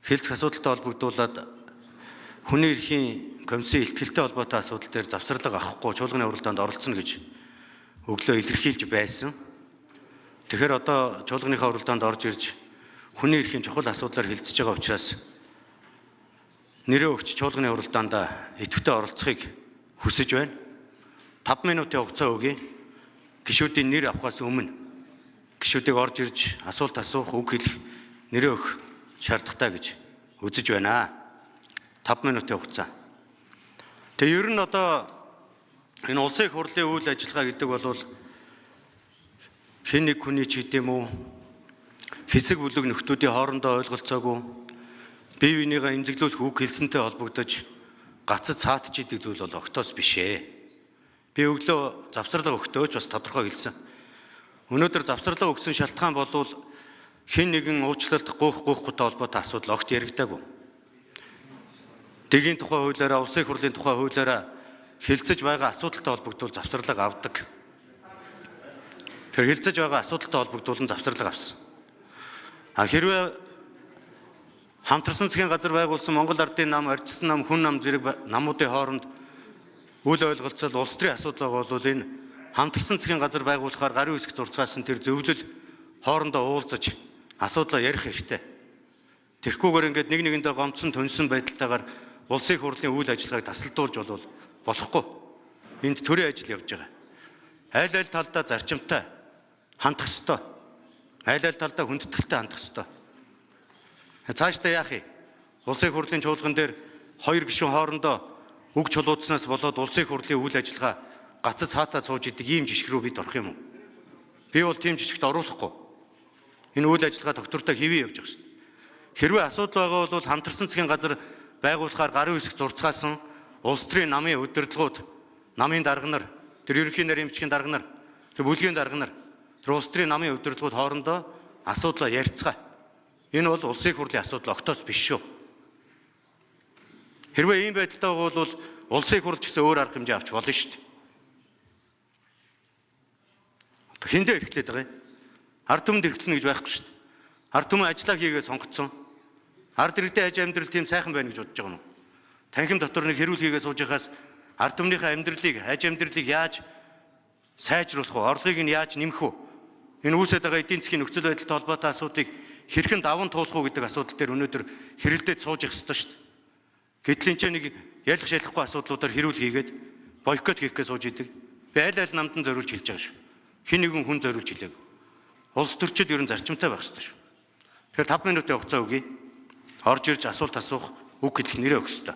Хэлцэх асуудалтай холбогдуулаад хүний эрхийн комиссийн илтгэлтэй холбоотой асуудал дээр завсарлага авахгүй чуулганы хуралдаанд оролцоно гэж өглөө илэрхийлж байсан. Тэгэхээр одоо чуулганыхаа хуралдаанд орж ирж хүний эрхийн чухал асуудлаар хэлцэж байгаа учраас нэрээ өгч чуулганы хуралдаанд идэвхтэй оролцохыг хүсэж байна. 5 минутын хугацаа өгье. Гишүүдийн нэр авахаас өмнө гишүүдийг орж ирж асуулт асуух, үг хэлэх нэрээ өгөх шаардлагатай гэж үзэж байна. 5 минутын хугацаа. Тэгээ ер нь одоо энэ улсын их хурлын үйл ажиллагаа гэдэг бол хэн нэг хүний ч гэдэм үү, хэсэг бүлэг нөхдүүдийн хоорондоо ойлголцоогүй бие биенийгээ эмзэглүүлэх үг хэлсэнтэй холбогдож гацад цаатж идэг зүйл бол огтоос биш ээ. Би өглөө завсарлага өгтөөч бас тодорхой хэлсэн. Өнөөдөр завсарлага өгсөн шалтгаан бол хэн нэгэн уучлалт гуйх гуйхгүйтэй холбоотой асуудал огт яригдаагүй. Дэгийн тухай хуулиараа, улсын их хурлын тухай хуулиараа хэлцэж байгаа асуудалтай холбогдвол завсарлага авдаг. Тэр хэлцэж байгаа асуудалтай холбогдуулан завсарлага авсан. А хэрвээ хамтарсан засгийн газар байгуулсан Монгол Ардын нам, Арчсан нам, Хүн нам зэрэг намуудын хооронд үл ойлголцол улс төрийн асуудал байгаа бол энэ хамтарсан засгийн газар байгуулахаар гарын үсэг зурцгаасан тэр зөвлөл хоорондоо уулзаж асуудлаа ярих хэрэгтэй. Тэгэхгүйгээр ингээд нэг нэгэндээ гомдсон түнсэн байдалтайгаар улсын их хурлын үйл ажиллагааг тасалдуулж бол болохгүй. Энд төрийн ажил явж байгаа. Аль аль талдаа зарчимтай хандах ёстой. Аль аль талдаа хүндэтгэлтэй хандах ёстой. Цаашдаа яах юм? Улсын их хурлын чуулган дээр хоёр гишүүн хоорондоо үг чулуудснаас болоод улсын их хурлын үйл ажиллагаа гацад цаатаа сууж идэг ийм жишг рүү бид орох юм уу? Би бол тийм жишгт оруулахгүй. Энэ үйл ажиллагаа доктортой хэвээ явж байгаа шүү дээ. Хэрвээ асуудал байгаа бол хамтарсан засгийн газар байгуулахаар гарын үсэг зурцгаасан улс төрийн намын удирдлагууд, намын дарга нар, тэр ерөнхий нарийн эмчгийн дарга нар, тэр бүлгийн дарга нар, тэр улс төрийн намын удирдлагууд хоорондоо асуудлаа ярьцгаа. Энэ бол улсын их хурлын асуудал огтоос биш шүү. Хэрвээ ийм байдалтай байгаа бол улсын их хурл ч гэсэн өөр арга хэмжээ авч болно шүү дээ. Одоо хэндээ эрхлээд байгаа юм? Ард түмэнд эрхлэнэ гэж байхгүй шүү дээ. Ард түмэн ажиллаа хийгээ сонгоцсон. Ард иргэдийн аж амьдрал тийм сайхан байна гэж бодож байгаа юм уу? Танхим дотор нэг хэрүүл хийгээ сууж байхаас ард түмнийхээ амьдралыг, аж амьдралыг яаж сайжруулах вэ? Орлогыг нь яаж нэмэх вэ? Энэ үүсээд байгаа эдийн засгийн нөхцөл байдалтай холбоотой асуудлыг хэрхэн даван туулах уу гэдэг асуудал дээр өнөөдөр хэрэлдээд сууж явах ёстой шүү дээ. Гэтэл энэ ч нэг ялах шалахгүй асуудлуудаар хэрүүл хийгээд бойкот хийх гэж сууж идэг. Би аль аль намд нь зориулж хэлж байгаа шүү. Хэн нэгэн хүн зориулж хэлээг. Улс төрчид ер нь зарчимтай байх ёстой шүү. Тэгэхээр 5 минутын хугацаа өгье. Орж ирж асуулт асуух, үг хэлэх нэрээ өгөх ёстой.